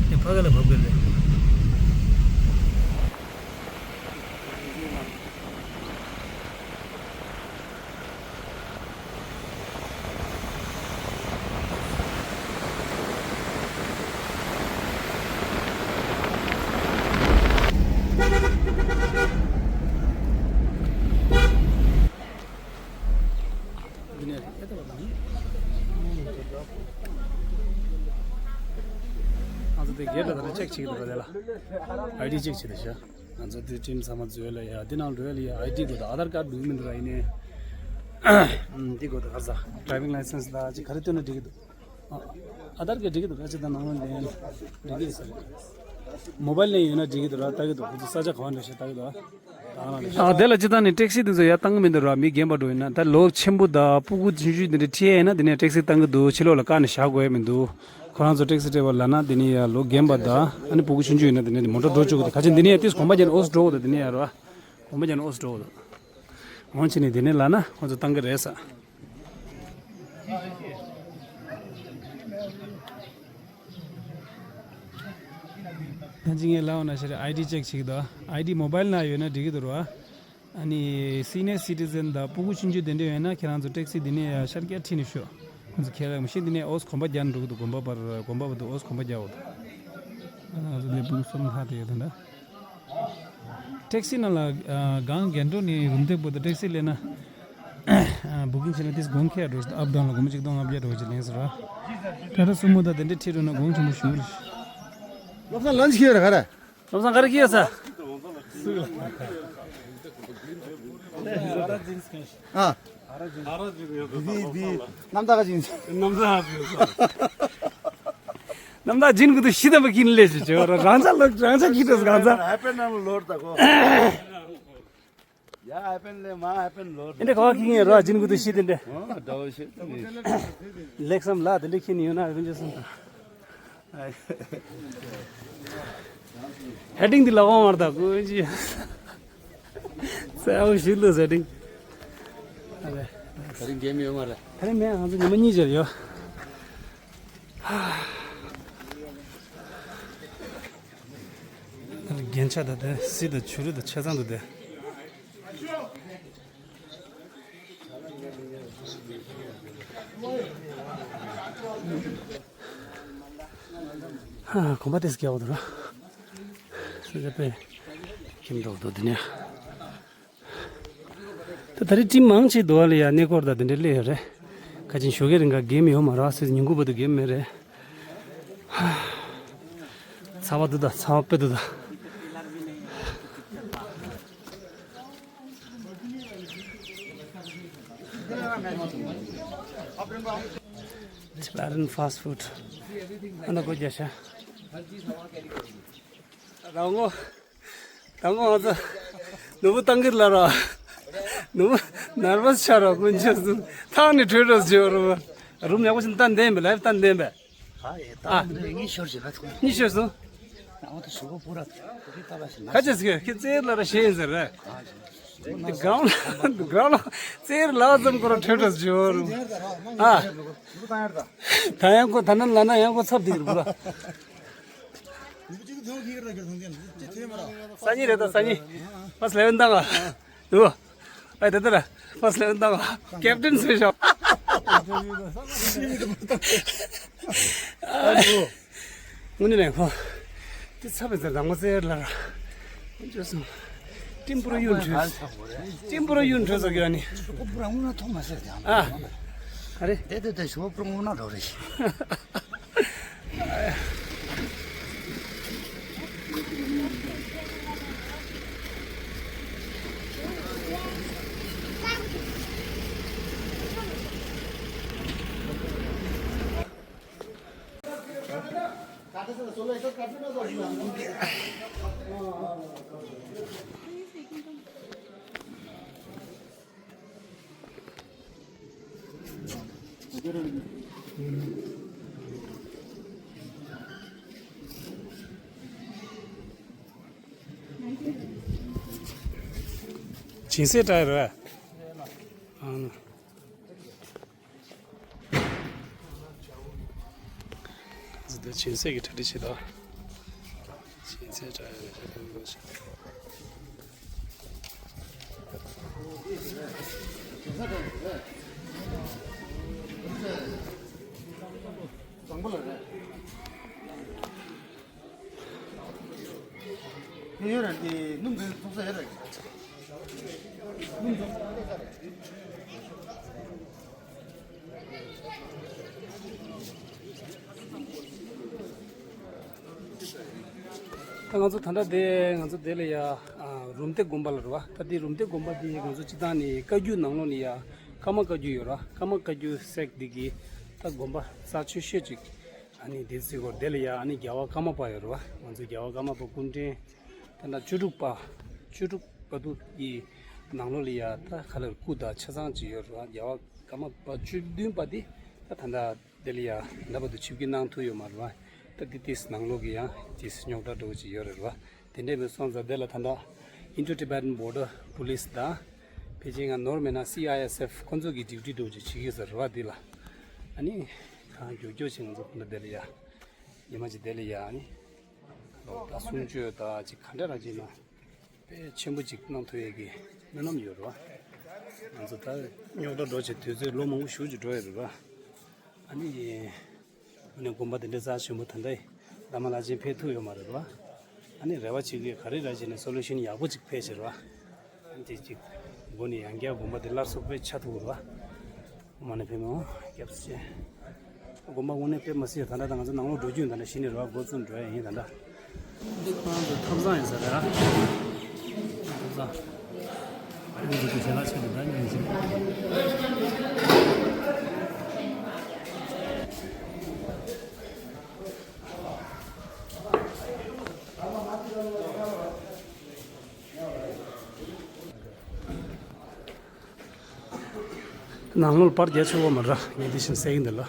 དེ་ཕ་ག་ལ་བབས་དགོས་རེད། ང་ཚོ་དེ་གེ་ཊི་ལ་ད་ལྟ་ཅེག་བྱེད་ཀྱི་འདུག་ག་དེ་ལ། ཨའི་ཌི་ཅེག་བྱེད་དེ་ཤ། ང་ཚོ་དེ་ཊིམ་ཚང་མ་འཛུལ་ལ་ཡ་འདི་ནང་འགྲོ་ཡ་ལ་ཡ་ཨའི་ཌི་དགོས་འདུག་ཨ་དྷར་ཀར་འདུག་མི་འདུག་ར་ཡིན་ནའི། འདི་དགོས་འདུག་ག་ས། ཌ་རའི་ཝིང་ལའི་སེན་སི་ལ་ཅིག་ག་རེ་སྟོན་ན་འགྲིག་གི་འདུག་ཨ་ཨ་དྷར་གི་འགྲིག་གི་འདུག་ག་ཅིག་ད་ནང་ལ་ལེན་འགྲིག་གི་ས། མོ་བྷལ་ནས་ཡོད་ན་འགྲིག་གི་འདུག་ར་ལྟ་གི་འདུག་ཁོ་ཚོ་ས་ཆ་ག་བ་འདྲ་ཞིག་ལྟ་གི་འདུག་ཨ་དེ་ལ་ཅི་ད་ནི་ཊེག་སི་དེ་ཚོ་ཡར་བཏང་གི་མི་འདུག་ར། མི་རྒན་པ་འགྲོ་ཡིན་ན་ད་ལོ་ཆེན་པོ་དང་སྤུ་གུ་ཆུང་ཆུང་དེ་འདྲ་ཁྲིད་ཡ་ཡིན་ན་དེ་ནས་ཊེག་སི་བཏང་གི་འདུག་ཕྱི་ལོགས་ལ་བཀག་ནས་བཞག་དགོས་ཡ་མི་འདུག་ཁོ་རང་ཚོ་ཊེག་སི་ཌ་རའི་ཝར་ལབ་ན་དེ་ནི་ཡ་ལོ་རྒན་པ་དང་ཨ་ནི་སྤུ་གུ་ཆུང་ཆུང་ཡིན་ན་དེ་ནས་མོ་ཊ་འགྲོ་བཅུག་གི་འདུག་ཁ་ཆེ་འདི་ནས་ཡ་ཏིས་གོམ་པ་རྒྱབ་ནས་ཨོ་སི་འགྲོ་གི་འདུག་དེ་ནས་ཡ་ར་བ། གོམ་པ་རྒྱབ་ནས་ཨོ་སི་འགྲོ་གི་འདུག་འོང་ཕྱི་ནས་དེ་ནས་ལབ་ན་ཁོ་ཚོ་བཏང་གི་རེད་ས། ད་ཅི་ངས་ལབ་པ་ནང་བཞིན་ཨའི་ཌི་ཅེག་བྱེད་ཀྱི་འདུག་ཨའི་ཌི་མོ་བྷལ་ནང་ཡོད་ན་འགྲིག་གི་འདུག་ར། ཨ་ནི་སི་ནི་ཡར་སི་ཊི་ཛན་དང་སྤུ་གུ་ཆུང་ཆུང་དེ་འདྲ་ཡོད་ན་ཁྱེད་རང་ཚོ་ཊེག་སི་འདི་ནས་ཤར་སྐྱ་ཁྲིད་ནས་ཤོག་ཁོང་ཚོ་ཁྱེད་རང་མ་གཞི་འདི་ནས་ཨོ་སི་གོམ་པ་རྒྱག་ནས་འགྲོ་གི་འདུག་གོམ་པ་བར་གོམ་པ་བར་དུ་ཨོ་སི་གོམ་པ་རྒྱག་འོ་འདུག་ཨ་ང་ཚོ་ནས་སྤུ་གུ་གསུམ་ལྷག་དེ་ཡོད་ད་འདྲ། ཊེག་སི་ནང་ལ་ཨ་སྒང་རྒན་འགྲོ་ནས་རུམ་བཏེག་བར་དུ་ཊེག་སི་སླེབས་ན། ཨ་བུ་ཀིང་བྱས་ན་ཏིས་དགོངས་ཁེ་ཡ་འགྲོ་ཞིག་ཨབ་ཌའོན་ལ་སྒོར་མོ་ཆིག་སྟོང་ལྔ་བརྒྱ་འགྲོ་ཞིག་ལེན་ཟེར་བ། ད་ལྟ་སུ་མོ་དང་དེ་འདྲས་ཁྲིད་འགྲོ་ན་དགོངས་ཆེན་པོ་ཞུ་རེད། བློ་བཟང་ལན་ཅི་ཁེ་ཡ་ར་ག་རེ། བློ་བཟང་ག་རེ་ཁེ་ཡ་ས། ཨ། བི་བི། རྣམ་དག་ཅིན། རྣམ་དག་ཅིན། རྣམ་དག་ཅིན་གི་དུ་ཤི་དམ་པ་ཁིན་ལེ་ཞིག་བྱེད་བ་རང་ཅག་ལོག་རང་ཅག་གིས་འགྲོ་གང་ཚ། ཧེ་པན་ནམ་ལོར་ད་གོ། ཡ་ཧེ་པན་ལེ་མ་ཧེ་པན་ལོར། ཨེ་འདྲ་ག་བ་ཁིན་ཡ་ར་ཅིན་གི་དུ་ཤི་དེ་འདྲ། ཨོ་ད་བ་ཤི་དེ་ནི། ལེགས་སམ་ལ་དེ་འདྲ་ཁིན་ཡོད་ན་རིན་ཅི་སམ། ཧེ་ཏིང་འདི་ལ་དབང་བར་ད་ཀུན་གྱི། ས་འོ་ཞིག་ལ་ས་ཏིང་། ཨ་རེ། ད་རིང་རྒན་མི་ཡོད་མ་རེད། ད་རིང་མེད་ང་ཚོ་ཉི་མ་གཉིས་ཅར་ཡོད། ད་རིང་རྒྱན་ཆ་ད་དེ་སི་ད་ཆུ་རུ་ད་ཆ་ཚང་ད་དེ། ཧ། གོམ་པ་ཏིས་རྒྱག་འོ་དོ་ར། སུ་ཇ་པེ། ཁྱིམ་འགྲོ་འདུག་དེ་ནས། ད་ད་རེས་ཊིམ་མང་ཆེ་འདུག་ཨ་ལ་ཡ་གནས་སྐོར་དང་དེ་འདྲ་སླེབས་ཡོད་རེད། ཁ་ཆེན་ཞོགས་ཀའི་རིང་ག་གེམ་ཡོད་མ་རེད་ཨ་སུས་ཉིན་གུང་བར་དུ་གེམ་མེད་རེད། ཧ། ཚ་བ་འདུག་ད་ཚ་བ་དཔེ་འདུག་ད། ཅི་ལ་རིན་ཕཱ་སི་ཕུཌ། ཨ་ན་གོ་རྒྱ་ཤ། རང་ངོ་། རང་ངོ་ང་ཚོ། ནུ་བོ་ཏང་གིར་ལ་ར། ནུ་བོ་ནར་བ་སི་ཆགས་ར་ཀུན་ཆ་སུ། ཐང་ནས་བྲོས་ར་བྱེད་ར། རུམ་ཡག་པོ་ཞིག་ཏན་ཏན་པས་ལའིབ་ཏན་ཏན་པས། ཨ་ཡེ་ད་ཨ། གཉིད་ཤོར་བྱེད་པ་ཐུག་གཉིད་ཤོར་སོང་། ང་ཚོ་ཞུ་གོ་པུ་ར་ཁ་ཅེས་ཟེར་ཁྱེད་རྩེར་ལ་ར་ཤེས་ཡིན་ཟེར་ར། དེ་སྒང་ལ་སྒང་ལ་རྩེར་ལ་ཙམ་ཁོ་ར་ཁྲོད་ཁྲོད་བྱོས་རུང་། ཨ། ད་ཡང་ཁོ་ད་ནན་ལ་ན་ཡང་ཁོ་ཚབ་དེ་རུ་པུ་ར། སང་ཉིན་རེད་ད་སང་ཉིན། ཕར་སླེབས་ཡོང་དང་ཨ། ཨོ། ཨ་ད་ད་ར། ཕར་སླེབས་ཡོང་དང་ཨ། ཀེབ་ཏིན་ཟེར་ཤག་དངོས་གནས་ནས་ཁོ། དེ་ཚ་བའི་ཚེ་དང་པོ་ཙེར་ལ་ར། ཅོ་སོང་། ཏིམ་པུ་ར་གཡུ་འཕྲོད། ཏིམ་པུ་ར་གཡུ་འཕྲོད་ཟེར་གི་ཡ་ནི། ཨ། ཨ་རེ། དེ་དེ་དེ་ཞོ་པུ་ར་ངོ་ན་རོ་རེ། སྦྱིན་སྲེག་བཀྲ་ཡོད་རེད། ཨ་ནི། འདི་སྦྱིན་སྲེག་གི་གྲ་སྒྲིག་བྱེད་དོ། སྦྱིན་སྲེག་བཀྲ་ཡོད་རེད། བཟང་པོ་ལ་རེད། དེ་ཡོད་རེད། དེ་སྣུམ་དེ་ཐུག་ས་ཡོད་རེད། སྣུམ་ཐུག་ད་ང་ཚོ་ད་ལྟ་དེ་ང་ཚོ་དེ་ལ་ཡ་ཨ་རུམ་བཏེག་དགོན་པ་ལ་རེད་བ། ད་དེ་རུམ་བཏེག་དགོན་པ་དེ་ང་ཚོ་སྤྱི་བཏང་ནས་བཀའ་བརྒྱུད་ནང་ལོགས་ནས་ཡ་ཀརྨ་བཀའ་བརྒྱུད་ཡོད་རེད་བ། ཀརྨ་བཀའ་བརྒྱུད་སེག་འདི་གི་ད་དགོན་པ་རྩ་ཆེ་ཤོས་ཅིག་ཨ་ནི་དེ་ཚོའི་སྐོར་དེ་ལ་ཡ་ཨ་ནི་རྒྱལ་བ་ཀརྨ་པ་ཡོད་རེད་བ། ང་ཚོ་རྒྱལ་བ་ཀརྨ་པ་སྐུ་ཕྲེང་ད་ལྟ་བཅུ་དྲུག་པ། བཅུ་དྲུག་པ་དུ་གི་ནང་ལོགས་ལ་ཡ་ད་ག་ལེར་སྐུ་དང་ཆ་ཚང་ཅིག་ཡོད་རེད་བ། རྒྱལ་བ་ཀརྨ་པ་བཅུ་བདུན་པ་དེ་ད་ད་ལྟ་དེ་ལ་ཡ་ད་བར་དུ་ཆིབས་བསྒྱུར་གནང་ཐུབ་ཡོད་མ་རེད་བ། ད་དེ་དེ་ནང་ལོགས་ཀྱི་ཡང་དེ་རྙོག་དྲ་འདྲ་བོ་ཅིག་ཡོད་རེད་བ། དེ་འདྲས་མེད་སོང་ཙང་དེ་ལ་ད་ལྟ་Indo-Tibetan Border Police དང་ཕལ་ཆེར་ང་ནོར་མེད་ན་སི་ཨའི་ཨེས་ཨེཕ་ཁོ་ཚོ་གི་ཌིའུ་ཊི་འདྲ་བོ་ཅིག་བྱེད་ཀྱི་ཡོད་ས་རེད་བ། དེ་ལ་ཨ་ནི་གང་མགྱོགས་མགྱོགས་ཅིག་ང་ཚོ་ཁོ་ན་དེ་ལ་ཡ་ཉི་མ་ཅིག་དེ་ལ་ཡ་ཨ་ནི་ད་གསུང་ཆོས་ད་ཅིག་ག་འདྲ་རང་ཅིག་ན། དཔེ་ཆེན་པོ་ཅིག་གནང་ཐུབ་ཡས་ཀྱི་སྨོན་ལམ་ཡོད་རེད་བ། ང་ཚོ་ད་རྙོག་དྲ་འགྲོ་བྱས་དུས་ཚོད་ལོ་མང་པོ་ཞེ་ཅིག་འགྲོ་ཡོད་རེད་བ། ཨ་ནི་ཨ་ནི་དགོན་པ་དེ་འདྲའི་རྩ་ཆེན་པོ་ད་ལྟ་བླ་མ་བླ་ཆེན་ཕེབས་ཐུབ་ཡོད་མ་རེད་བ། ཨ་ནི་རེ་བ་བྱེད་ཀྱི་ག་རེ་རེད་ཟེར་ན་སོ་ལུ་ཤན་ཡག་པོ་ཅིག་ཕེབས་ཤེས་རེད་བ། ཨ་ནི་དེ་ཅིག་སྒོ་ནས་ཡང་བསྐྱར་དགོན་པ་དེ་སླར་གསོ་དཔེ་ཆགས་ཐུབ་རེད་བ། མ་ཎི་ཕེབས་མོ། སྐྱབས་སུ་མཆི། དགོན་པ་དངོས་གནས་དཔེ་མ་སྲིད་ད་ལྟ་ད་ང་ཚོ་ནང་ལོགས་འགྲོ་རྒྱུ་ད་ལྟ་གཞི་ནས་རེད་བ། འགོ་བཙུགས་འགྲོ་ཡ་ཡིན་ད་ལྟ། འདི་ཁོ་རང་ཚོ་ཐབ་ཚང་ཡིན་ས་རེད་ཨ། ཐབ་ཚང་། འདི་ཚོ་ཞལ་ལག་ཆེད་དུ་ད་ཉིན་ཞིག་ནང་ལོགས་པར་རྒྱག་ཆོག་གི་མ་རེད། ངས་འདི་བཞིན་གསལ་གྱི་འདུག་ལ།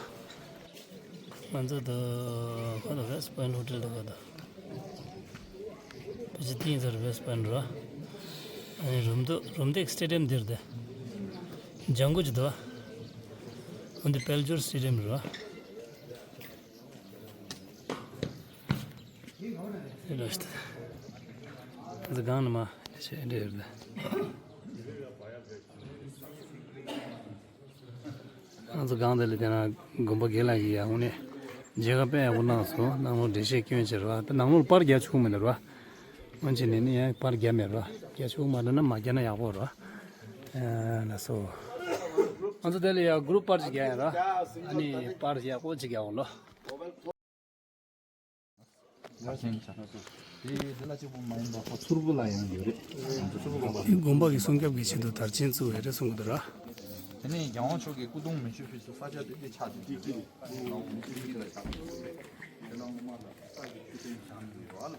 ང་ཚོ་ད་ཁོ་ད་West Point Hotel ད་ཁོ་ད། ཕལ་ཆེར་ཏིང་ཚར་West Point ར། ཨ་ནི་རུམ་དུ་རུམ་དེ་སི་ཊེ་ཌི་ཡམ་འདིར་དེ། ལྗང་གུ་ཅིག་འདུག་འོན་ཏེ་དཔལ་འབྱོར་སི་ཊེ་ཌི་ཡམ་ར། རེད་ཤག་འདི་སྒང་ནས་མར་ཡར་ཆེ་འདྲ་ཡོད་རེད། ང་ཚོ་སྒང་དེ་ལ་བལྟས་ན་དགོན་པ་དགེ་ལགས་ཀྱིས་ཡ་དངོས་གནས་མཇལ་ཁ་དཔེ་ཡག་པོ་གནང་སོང་། ནང་ལོགས་འགྲེལ་བཤད་སྐྱོན་བྱས་རེད་བ། ད་ནང་ལོགས་པར་རྒྱག་ཆོག་གི་མི་འདུག་རེད་བ། སྔོན་ཆད་ནས་ནི་ཡང་པར་རྒྱག་མེད་རེད་བ། རྒྱག་ཆོག་གི་མ་རེད་ན་མ་རྒྱག་ན་ཡག་པོ་རེད་བ། ཨ་ལགས་སོ། ང་ཚོ་དེ་ལ་ཡ་གུ་རུབ་པར་ཅིག་རྒྱག་ཡ་རེད་བ། ཨ་ནི་པར་ཡག་པོ་ཅིག་རྒྱག་འོང་ལོ། དེ་དེ་ལ་གཅིག་པུ་མ་ཡིན་པ་ཁོ་ཚུར་བུ་ལ་ཡང་ཡོད་རེད། ཚུར་བུ་དགོན་པ། དེ་དགོན་པ་གི་སྲུང་སྐྱོབ་ཀྱི་ཆེད་དུ་དར་ཆེན་བཙུགས་ཡོད་རེད་གསུང་གི་འདུག་ར། དེ་ནས་རྒྱལ་དབང་མཆོག་གི་སྐུ་གདུང་མི་བཞུགས་ཕུལ་ས་ས་ཆ་དེ་དེ་ཆགས་ཏེ་དེ་དེ་ལ་ཆགས་ཏེ་དེ་ལ་ངོ་མ་ལ་ས་གི་ཆུ་ཕྲན་བྱང་གི་ཡོད་ལ།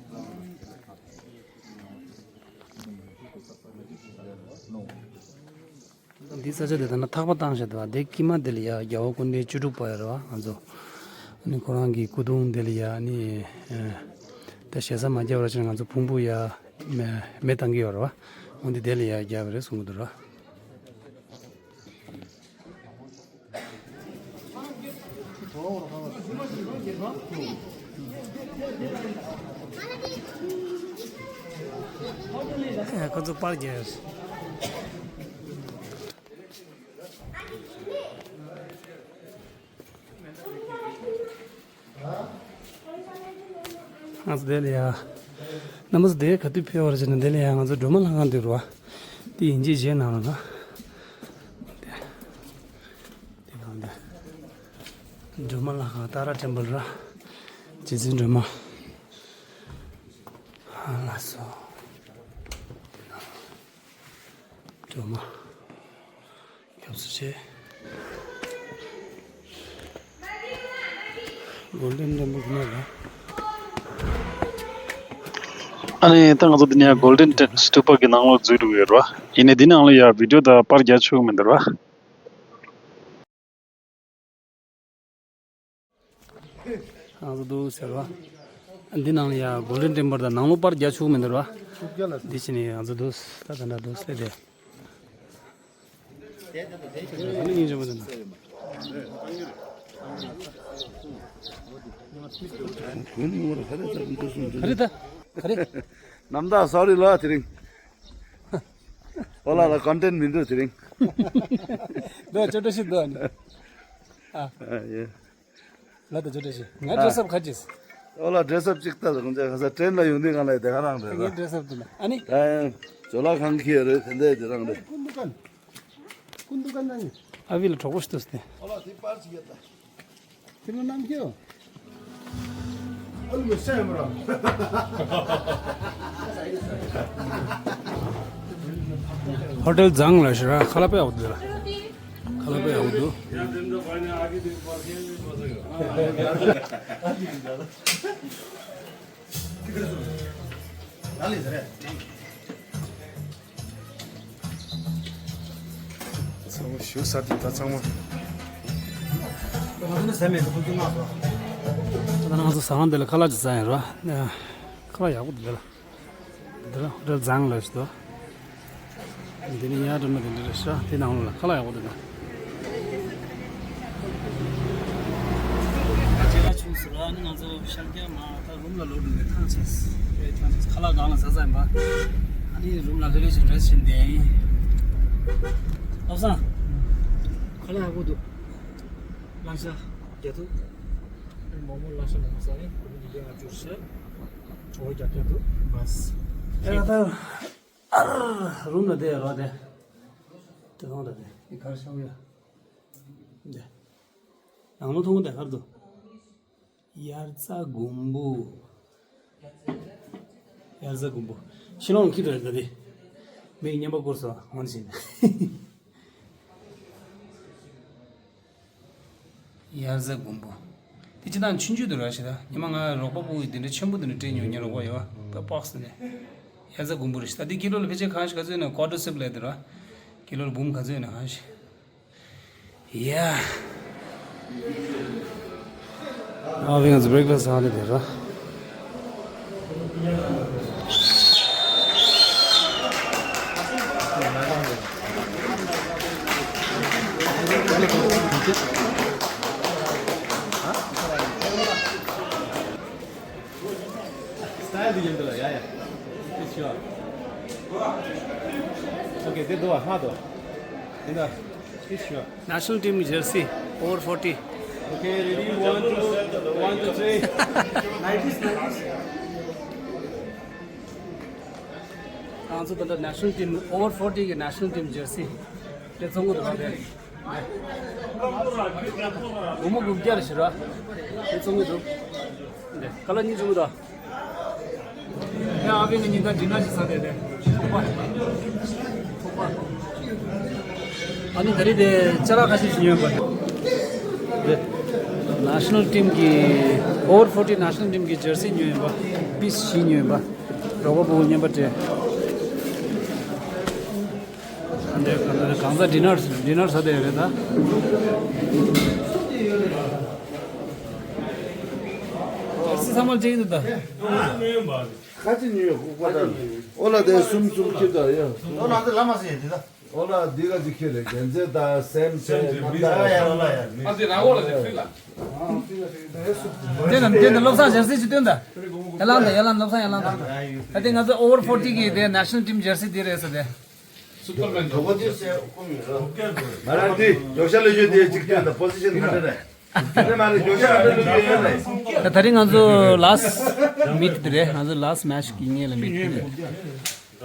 འདི་ས་ཆ་དེ་ད་ན་ཐག་པ་བཏང་བཞག་འདུག་བ། དེ་དཀྱིལ་མ་དེ་ལ་ཡ་རྒྱལ་བ་སྐུ་ཕྲེང་བཅུ་དྲུག་པ་ཡོད་རེད་བ། ང་ཚོ་ཨ་ནི་ཁོ་རང་གི་སྐུ་གདུང་དེ་ལ་ཡ་ཨ་ནི་ད་ཞེ་ས་མ་རྒྱབ་ར་ཕྱིན་ང་ཚོ་ཕུང་པོ་ཡ་མེ་མེ་བཏང་གི་ཡོད་རེད་བ། འོན་ཏེ་དེ་ལ་ཡ་རྒྱབ་རེད་གསུང་གི་འདུག་ར། ཁོ་ཚོ་པར་རྒྱག་ང་ཚོ་དེ་ལ་ཡ། རྣམ་པ་ཚོ་དེ་ག་དུས་ཕེབས་པར་བྱས་ན་དེ་ལ་ཡ་ང་ཚོ་སྒྲོལ་མ་ལྷ་ཁང་འདུག་ར། དེ་ཡིན་གཅིག་བྱས་ནང་ལ་ན། དེ་དེ་གང་དེ། སྒྲོལ་མ་ལྷ་ཁང་ཏཱ་ར་ཊེམ་པལ་ར། རྗེ་བཙུན་སྒྲོལ་མ། ཨ་ལགས་སོ། སྒྲོལ་མ། སྐྱབས་སུ་མཆི། གོལ་ཌེན་ཊེམ་པལ་གྱི་ནང་ལ། ཨ་ནི་ད་ང་ཚོ་འདི་ནས་གོལ་ཌེན་ཊེམ་པལ་སྟུ་པ་གི་ནང་ལོགས་འཛུལ་འགྲོ་གི་ཡོད་རེད་བ། ཡིན་ནའི་འདི་ནང་ལ་ཡ་བི་ཌིའོ་དང་པར་རྒྱག་ཆོག་གི་མི་འདུག་རེད་བ། ང་ཚོ་འདུག་ཟེར་བ། འདི་ནང་ལ་ཡ་གོལ་ཌན་ཊེམ་པལ་དང་ནང་ལོགས་པར་རྒྱ་ཆུག་མི་འདུག་ར། འདི་ཕྱི་ནས་ང་ཚོ་འདུག་ད་ད་འདྲ་འདུག་ཟེར་ཏེ། ཨ་ནི་སྙིང་རྗེ་མོ་འདུག་ན། ག་རེ་ད། ག་རེ། རྣམ་དག་སོ་རི་ལ་དེ་རིང་། ཨོ་ལ་ལ་ཀོན་ཊེན་མི་འདུག་དེ་རིང་། འདུག་ཅོ་ཏྲ་ཤི་འདུག་ཨ་ནི། ཨ། ཨ་ཡེ། ལ་ད་ཅོ་ཏྲ་ཤི། ང་ཨ། ཌེ་སི་ཨབ་ག་ཅིས། ཨོ་ལ་ཌེ་སི་ཨབ་ཅིག་ལྟ་ལ་ཁོང་ཚོ་ཁ་ས་ཊེན་ལ་ཡོང་དུས་གང་ལ་དེ་ག་རང་རེད་ད། ངའི་ཌེ་སི་ཨབ་འདུག་ན་ཨ་ནི། ད་ཡང་ཇོ་ལ་ཁང་ཁྱེར་རེད་དེ་འདྲ་དེ་རང་རེད། ཀུན་ཏུ་ཀན། ཀུན་ཏུ་ཀན་ན་ནི། ཨ་བི་ལ་གྲོགས་པོ་ཞིག་འདུག་སྟེ། ཨོ་ལ་དེ་པར་ཅིག་ཡོད་ད། དེ་ནི་ནམ་རྒྱུན། ཨ་ལུ་སེམས་ར། ཧོ་ཊེལ་བཟང་ལ་ཤི་ར་ཁ་ལག་དཔེ་ཡག་པོ་འདུག་ལ། ཁ་ལག་དཔེ་ཡག་པོ་འདུག་ཚང་མ་ཞུ་ས་དེ་ད་ཚང་མ། ང་ཚོ་ཟ་མེད་ཁོ་ཚོ་མ་ཟ། ད་ང་ཚོ་ཟ་ཁང་འདི་ལ་ཁ་ལག་ཅིག་ཟ་ཡིན་ར། ཁ་ལག་ཡག་པོ་འདུག་ལ། འདི་ལ་ཧོ་ཊེལ་བཟང་ལ་ཞིག་འདུག་འདི་ནི་ཡར་འགྲོ་ན་དེ་འདྲ་རེད་ཤག་དེ་ནང་ལ་ཁ་ལག་ཡག་པོ་འདུག་ན། ཁ་ལག་ཆུང་ཟེར་བ་ནི་ང་ཚོ་ཤར་རྒྱག་མ་ད་རུམ་ལ་ལོག་འགྲོ་བའི་ཐང་ཆད། ཐང་ཆད་ཁ་ལག་སྒང་ལ་ཟ་ཟ་ཡིན་པ། ཨ་ནི་རུམ་ལ་ལྷོད་ལྷོད་བྱས་རེ་བྱས་བསྡད་ཡིན། བློ་བཟང་། ཁ་ལག་ཡག་པོ་འདུག་ལ་ཤ་རྒྱ་ཐུག་མོག་མོག་ལ་ཤ་མོག་མོག་ཟ་ཡིན། ཉིས་བརྒྱ་ལྔ་བཅུ་རེད་ཤག་བྲོ་བ་རྒྱག་རྒྱག་འདུག་བས། ཨེ་ད་ཨ་རུམ་ལ་བསྡད་ཡོད་རེད་དེ། དེ་གང་རེད་དེ་ཨི་གར་ཤང་ཡ། འདི་ནང་ལོགས་མཐོང་གི་འདུག་གར་འདུག་དབྱར་རྩྭ་དགུན་འབུ། དབྱར་རྩྭ་དགུན་འབུ། ཤི་ལོང་ཁྱི་རེད་ད་དེ། མིག་མཉམ་པ་བསྐོར་སོང་ངོ་ནི་ཤི། དབྱར་རྩྭ་དགུན་འབུ། དེ་ཅི་དང་ཆུང་ཆུང་དུ་ར་ཞེ་ད། ཉི་མ་ང་རོགས་པ་པོ་གི་དེ་འདྲ་ཆེན་པོ་དེ་འདྲ་སྤྲད་མྱོང་། ངའི་རོགས་པ་ཡོད་པ་པོག་སི་ནས། དབྱར་རྩྭ་དགུན་འབུ་རེད་ཤག་ད་དེ་ཀི་ལོ་ལ་ཕལ་ཆེར་གང་ཞིག་ག་ཚོད་ཡིན་ན་ཀོ་ཊར་སིབ་ལབ་དེ་ར། ཀི་ལོ་ལ་འབུམ་ག་ཚོད་ཡིན་ན་གང་ཞིག་ཡ། ཨ་བི་ང་ཚོ་བྷི་རེག་ཕ་སི་ཟ་ནས་དེ་ར། སི་ཊལ་དེ་ཡིན་འདུག་ལ། ཡ་ཡ། ཨེ་ཤུ་ཨར། ཨོ་ཁེ། དེ་འདུག་བ། ཧ་འདུག་ཡིན་ད། ཨེ་ཤུ་ཨར། National team jersey over forty. Okay, ready, one, two, one, two, three. Like this, like this. ང་ཚོ་ད་ལྟ་national team, over forty གི་national team jersey དེ་བཙོང་གི་འདུག་རེད། སྒོར་མོ་དགུ་བརྒྱ་རེད་ཤག་ར། དེ་བཙོང་གི་འདུག་འདི་ཁ་ལག་གཉིས་བཙོང་གི་འདུག་ཡ། ཨ་བི་ང་ཉིན་ལྟར་ཌི་ནར་ཞིག་ཟ་དེ་རེད། ཚོགས་པ། ཚོགས་པ། ཨ་ནི་ད་རེས་དེ་ཅ་ལག་ཁ་ཤས་ཤིག་ཉོས་པ་རེད། དེ་national team གི་over forty national team གི jersey ཉོས་ཡིན་པ། པིས་བཞི་ཉོས་ཡིན་པ། རོགས་པ་པོ་རྔན་པ་སྤྲད། འདི་གང་ཟག་ཌི་ནར་ཌི་ནར་ཟ་དེ་རེད་ད། སི་ཚང་མ་ཅིག་འདུག་ད། ཁ་ཅིག་ཉོས་ཡོད་ལྐུགས་པ་ད། ཨོ་ལ་དེ་གསུམ་གསུམ་ཁྱེར་ད་ཡ། ཨོ་ལ་དེ་ལ་མ་ཟེར་དེ་ད། ཨོ་ལ་འདི་ག་ཅིག་ཁྱེར་རེད། རྒྱན་ཆ་ད་སེམས་ཆེ་ན་ད་ཡ་ལ་ཡ། ཨ་འདི་ནང་ལོགས་ལ་ཅིག་ཕུལ་ལ། དེ་ན་དེ་ན་བློ་བཟང་ཞལ་གཟིགས་ཅིག་སྟོན་ད། ཡ་ལང་ད་ཡ་ལང་བློ་བཟང་ཡ་ལང་ད། ད་དེ་ང་ཚོ་over forty གི་དེ་national team jersey འདི་རེད་ཟེར་དེ། སུ་པར་མེན་དོ་གོ་དེ་སེ་ཁོ་མི་རོ། ང་རང་དེ་མགྱོགས་ཤ་ལས་ཡོད་དེ་ཅིག་སྟོན་ད། position ག་འདྲ་རེད། དེ་མ་རེད། མགྱོགས་ཤ་ག་འདྲ་ལས་ཡོད་རེད། ད་ད་རིང་ང་ཚོ་last meet དེ་རེད། ང་ཚོ་last match གི་ངེད་ལ་meet དེ་རེད།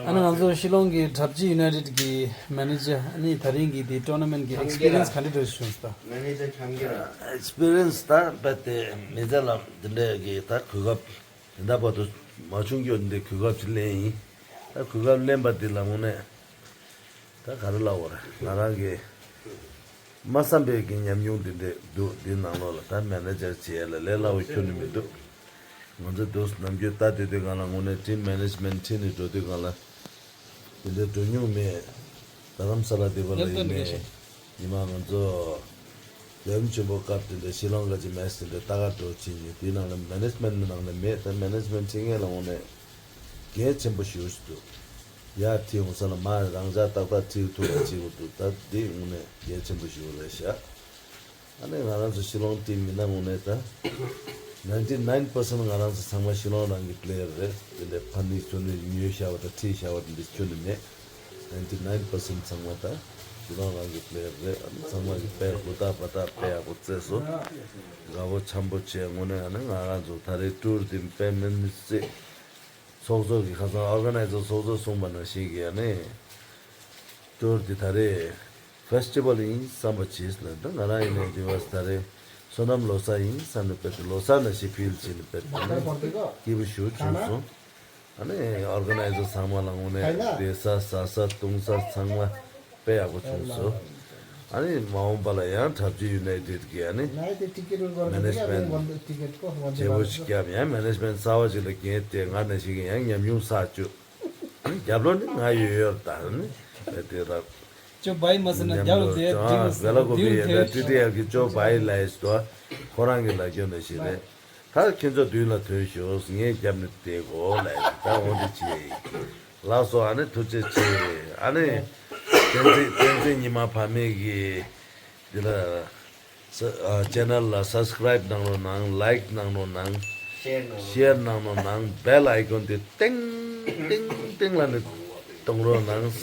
ཨ་ནི་ང་ཚོ་ཤི་ལོང་གི་གྲབས་ཅི་United གི་manager ཨ་ནི་ད་རིང་གི་དེ་tournament གི་experience ག་འདྲ་འདྲ་བྱུང་སོང་ད། Manager ཁམ་གི་ར། Experience ད་རྦད་དེ་མི་ཚེ་ལ་འདི་འདྲ་གི་ད་གོ་སྐབས་དེ་འདྲ་བར་དུ་མ་བྱུང་རྒྱུ་འདི་གོ་སྐབས་ཅིག་ལེན་ཡིན། ད་གོ་སྐབས་ལེན་པ་འདི་ལ་དངོས་གནས་ད་ག་རེ་ལབ་དགོས་རེད། ང་རང་གི་མ་བསམ་པའི་གི་ཉམས་མྱོང་འདི་འདྲ་འདུག་འདི་ནང་ལོགས་ལ་ད་manager བྱེད་ཡ་ལ་ལས་སླ་བོ་ཁྱོན་ནས་མི་འདུག་ང་ཚོ་འདུག་ནམ་རྒྱུན་ལྟ་སྡོད་དུས་སྒང་ལ་དངོས་གནས་team management ཁྲིད་ནས་འགྲོ་དུས་སྒང་ལ་དེ་འདྲའི་འགྲོ་མྱོང་མེད། རྡ་རམ་ས་ལ་སྡོད་པ་ལ་ཡིན་ནའི་ཉི་མ་ང་ཚོ་ བདུན་ཆེན་པོ་སྐབས་དེ་འདྲ་ཤི་ལོང་ག་ཅིག་མེས་དེ་འདྲ་ལྟ་ག་འགྲོ་ཕྱིན་ཡོད། དེའི་ནང་ལ་མེ་ནེ་ཇི་མེན་ནང་ལ་མེད། ད་མེ་ནེ་ཇི་མེན་ཁྲིད་མཁན་ལ་དངོས་གནས་གལ་ཆེན་པོ་ཞེ་པོ་ཞིག་འདུག་ཡར་ཁྲིད་ཡོང་ས་ལ་མར་རང་འཇགས་ཏག་ཏག་ཁྲིད་ཐུབ་པ་བྱེད་དགོས་འདུག་ད་འདི་དངོས་གནས་གལ་ཆེན་པོ་ཞེ་པོ་རེད་ཤག་ཨ་ནི་ང་རང་ཚོ་ཤི་ལོང་ཁྲིད་མི་སྣ་དངོས་གནས་ད་ནའིན་ཊི་ནའིན་པར་སེན་ཊི་ང་རང་ཚོ་ཚང་མ་ཤི་ལོང་རང་གི་པི་ལེ་ཡར་རེད། དེ་འདྲའི་ཕར་ནི་ཚུར་ནི་ཉོས་བཞག་པ་དང་ཁྲིད་བཞག་པ་དེ་འདྲ་ཁྱོན་ནས་མེད། ནའིན་ཊི་ནའིན་པར་སེན་ཊི་ཚང་མ་ད་ཤི་ལོང་རང་གི་པི་ལེ་ཡར་རེད། ཨ་ནི་ཚང་མ་གི་དཔེ་ཧུར་ཐག་འབད་ཐག་དཔེ་ཡག་པོ་རྩེས་སོང་། དགའ་པོ་འཆམ་པོ་བྱས། དངོས་གནས་ཨ་ནི་ང་རང་ཚོ་ད་རེས་ཊུར་འདི་དཔེ་མི་སྲིད། ཚོགས་གཙོ་གི་ཁ་སང་ཨོར་ག་ནའི་ཛར་ཚོགས་གཙོས་གསུངས་པ་ནང་བཞིན་གྱི་ཨ་ནི་ཊུར་འདི་ད་རེས་ཕེ་སི་ཊི་བལ་ཡིན་བསམ་པ་བྱས་ལ། ད་ང་རང་ཡིན་ནའི་འདི་བ་ད་རེས་སོ་ནམ་ལོ་གསར་ཡིན་བསམ་ནས་དཔེ་དེ་ལོ་གསར་ནང་བཞིན་ཕིལ་བྱས་ནས་དཔེ་དེ་ནི་སྐྱིད་པོ་ཞེ་པོ་བྱུང་སོང་། ཨ་ནི་ཨོར་ག་ནའི་ཛར་ཚང་མ་ལ་དངོས་གནས་བསྡད་ས་ཟ་ས་འཐུང་ས་ཚང་མ་དཔེ་ཡག་པོ་བྱུང་སོང་། ཨ་ནི་མ་འོངས་པ་ལ་ཡང་གྲྭ་བཞི་ཡུ་ནའི་ཊེཌ་གི་ཨ་ནི་མེ་ནེ་ཇི་མེན་ཊི་བྱེད་པོ་ཞིག་བརྒྱབ། ཡང་མེ་ནེ་ཇི་མེན་ཊི་གསར་པ་ཞིག་ལ་འགན་སྤྲད། ང་ནང་བཞིན་གྱི་ཡང་ཉམས་མྱོང་བསགས་བཅུག་ཨ་ནི་རྒྱབ་ལོགས་ནི་ང་ཡོད་ཡོད་ད་ནི་དེ་ད་ཅོ་བྷའི་མ་ཟེར་ན་རྒྱབ་ལོགས་དེ་ཌིང་ཝེ་ལ་ཀོ་པི་ཡིན་ན་ཊི་ཊི་ཨེལ་གི་ཅོ་བྷའི་ལས་སུ་ཁོ་རང་གི་ལ་སྐྱོན་ནི་ཞིག་རེད། ད་ཁྱེད་ཚོ་མདུན་ལ་ཐོན་ཤོག་ངས་རྒྱབ་ནས་བསྡད་གོ་ལས་ད་འོ་འདི་བྱེད། ལགས་སོ། ཨ་ནི་ཐུགས་རྗེ་ཆེ། ཨ་ནི་བསྟན་འཛིན་བསྟན་འཛིན་ཉི་མ་བག་མེད་ཀྱི་འདི་ལ་ས་ཨ་ཅེ་ནལ་ལ་སབ་སི་ཀ་རའིབ་གནང་རོགས་གནང་། ལའིཀ་གནང་རོགས་གནང་། ཤེར་གནང་རོགས་ཤེར་གནང་རོགས་གནང་། བེལ་ཨའི་ཀོན་དེ་ཏིང་ཏིང་ཏིང་ལ་ནི་གཏོང་རོགས་གནང་།